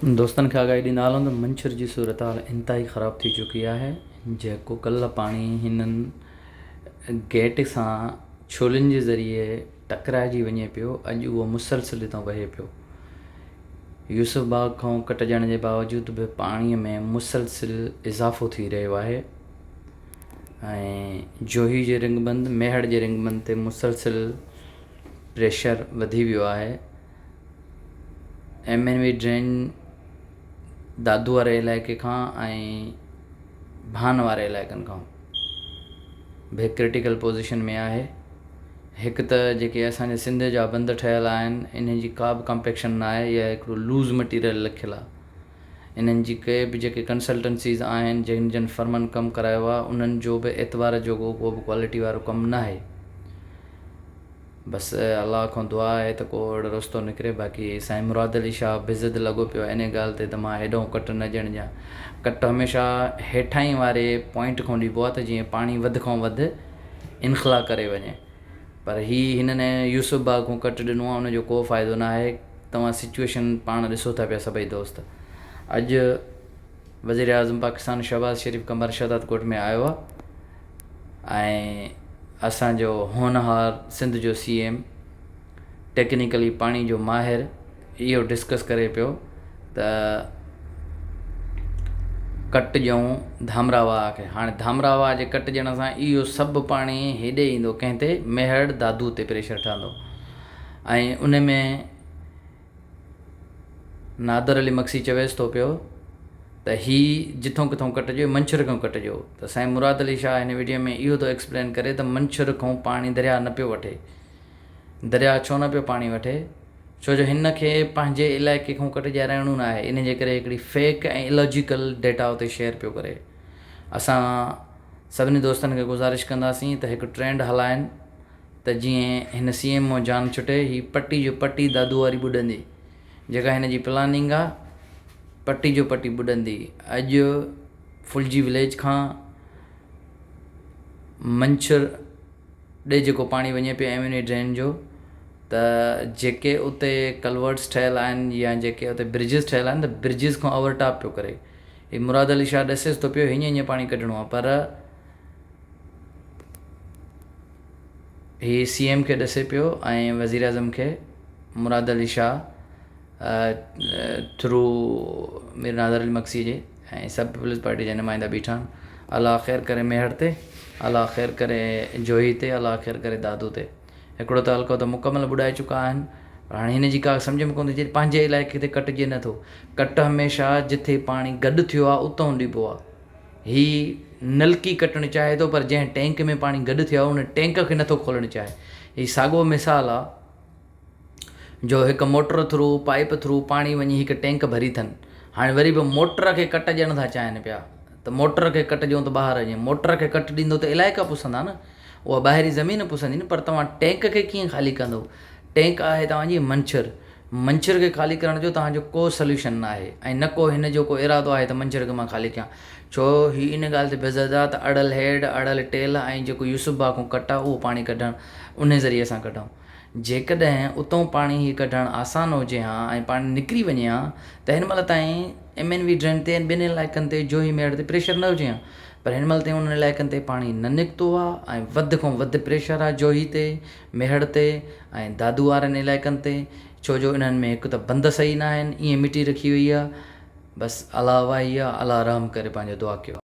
دوستن کي آگاهي ڏيندا هلون ته منڇر جي صورتحال انتهائي خراب ٿي چڪي آهي جيڪو ڪلهه پاڻي هنن گيٽ سان ڇولين جي ذريعي ٽڪرائجي وڃي پيو اڄ اهو مسلسل هتان وهي پيو يوسف باغ کان ڪٽجڻ جي باوجود به پاڻي ۾ مسلسل اضافو ٿي رهيو آهي ۽ جوهي جي رنگ بند ميهڙ جي رنگ بند تي مسلسل پريشر وڌي ويو آهي M N V drain Dadu واري علائقي کان ۽ ڀان واري علائقن کان به ڪرٽيڪل پوزيشن ۾ آهي هڪ ته جيڪي اسانجي سنڌ جا بند ٺهيل آهن انهن جي ڪا به ڪمپيڪشن نه آهي يا هڪڙو لوز مٽيريل لکيل آهي انهن جي ڪي به جيڪي ڪنسلٽنسيز آهن جن جن فرمن ڪم ڪرايو آهي انهن جو به اعتبار جوڳو ڪو به ڪوالٽي وارو ڪم نه آهي بس الله کان دعا آهي ته ڪو اهڙو رستو نڪري باقي سائين مراد علي شاهه به ضد لڳو پيو آهي انهي ڳالهه تي ته مان هيڏانهن ڪٽ نه ڏيڻ ڏيان. ڪٽ هميشه هيٺائين واري پوائنٽ کان ڏبو آهي ته جيئن پاڻي وڌ کان وڌ انخلا ڪري وڃي پر هي هنن يوسف باغ کان ڪٽ ڏنو آهي ان جو ڪو فائدو نه آهي توهان سچوئيشن پاڻ ڏسو ٿا پيا سڀئي دوست اڄ وزيراعظم پاڪستان شهباز شريف قمر شهدادڪوٽ ۾ آيو آهي ۽ اسان جو هونهار سنڌ جو سي ايم ٽيڪنيڪلي پاڻي جو ماهر اهو ڊسڪس ڪري پيو ته ڪٽ ڏيون ڌامرا واهه کي هاڻي ڌامرا واهه جي ڪٽ ڏيڻ سان اهو سڀ پاڻي هيڏي ايندو ڪنهن تي ميهڙ دادو تي پريشر ٺهندو ۽ ان ۾ نادر علي مگسي چويس ٿو پيو ته هي جٿون ڪٿون ڪٽجو منڇر کان ڪٽجو ته سائين مراد علي شاهه هن وڊيو ۾ اهو ٿو ايڪسپلين ڪري ته منڇر کان پاڻي درياء نه پيو وٺي درياء ڇو نه پيو پاڻي وٺي ڇو جو هن کي پنهنجي علائقي کان ڪٽجارائڻو نه آهي ان جي ڪري هڪڙي فيڪ ۽ الاجيڪل ڊيٽا اتي شيئر پيو ڪري اسان سڀني دوستن کي گذارش ڪنداسين ته هڪ ٽرينڊ هلائن ته جيئن هن سي ايم مون جان ڇٽي، هي پٽي جو پٽي دادو واري ٻڏندي، جيڪا هن جي پلاننگ آ، پٽي جو پٽي ٻڏندي. اڄ ڦلجي وليج کان منڇر ڏي جيڪو پاڻي وڃي پيو ايم اين اي ڊرين جو ته جيڪي اتي ڪلورٽس ٺهيل آهن يا جيڪي اتي برجز ٺهيل آهن ته برجز کان اوور ٽاپ پيو ڪري. هي مراد علي شاهه ڏسيس ٿو پيو هيئن هيئن پاڻي ڪڍڻو آ پر هي سي ايم کي ڏسي پيو ۽ وزيراعظم کي مراد علي شاهه ٿرو مير ناظر علي مگسي جي ۽ سڀ پيپلز پارٽي جا نمائندا بيٺا آهن الله خير ڪري ميهڙ تي الله خير ڪري جوهي تي الله خير ڪري دادو تي هڪڙو تعلقو ته مڪمل ٻڏائي چڪا آهن پر هاڻي هن جي ڪا سمجهه ۾ ڪونه ٿي اچي پنهنجي علائقي تي ڪٽجي نٿو ڪٽ هميشه جٿي پاڻي گڏ ٿيو آهي اتان ڏبو آهي هي نلڪي ڪٽڻ چاهي ٿو پر جنهن ٽينڪ ۾ پاڻي گڏ ٿيو آهي ان ٽينڪ کي نٿو کولڻ چاهي. هي ساڳو مثال آهي جو هڪ موٽر ٿرو پائيپ ٿرو پاڻي وڃي هڪ ٽينڪ ڀري اٿن هاڻي وري به موٽر کي ڪٽ ڏيڻ ٿا چاهين پيا ته موٽر کي ڪٽ ڏيون ته ٻاهر وڃي موٽر کي ڪٽ ڏيندو ته علائقا پسندا نه اها ٻاهرين زمين پسندي نه پر توهان ٽينڪ کي ڪيئن خالي ڪندو ٽينڪ آهي توهان جي منڇر منڇر کي خالي ڪرڻ جو توهان جو ڪو سليوشن نه آهي ۽ نه ڪو هن جو ڪو ارادو آهي ته منڇر کي مان خالي ڪيان ڇو هي ان ڳالهه تي بضد آهي ته اڙل هيڊ اڙل ٽيل ۽ جيڪو يوسف باغ کان ڪٽ آهي اهو پاڻي ڪڍڻ انهي ذريعي سان ڪڍون جيڪڏهن اتئون پاڻي هي ڪڍڻ آسان هجي ها ۽ پاڻي نڪري وڃي ها ته هن مهل تائين ايم اين وي ڊرين تي ۽ ٻين علائقن تي جوهي ميڙ تي پريشر نه هجي ها پر هن مهل تائين انهن علائقن تي پاڻي نه نڪتو آهي ۽ وڌ کان وڌ پريشر آهي جوهي تي ميهڙ تي ۽ دادو وارن علائقن تي ڇو جو انهن ۾ هڪ ته بند صحيح نه آهن ائين مٽي رکي وئي آهي بس الله واهي آهي الله رحم ڪري پنهنجو دعا ڪيو.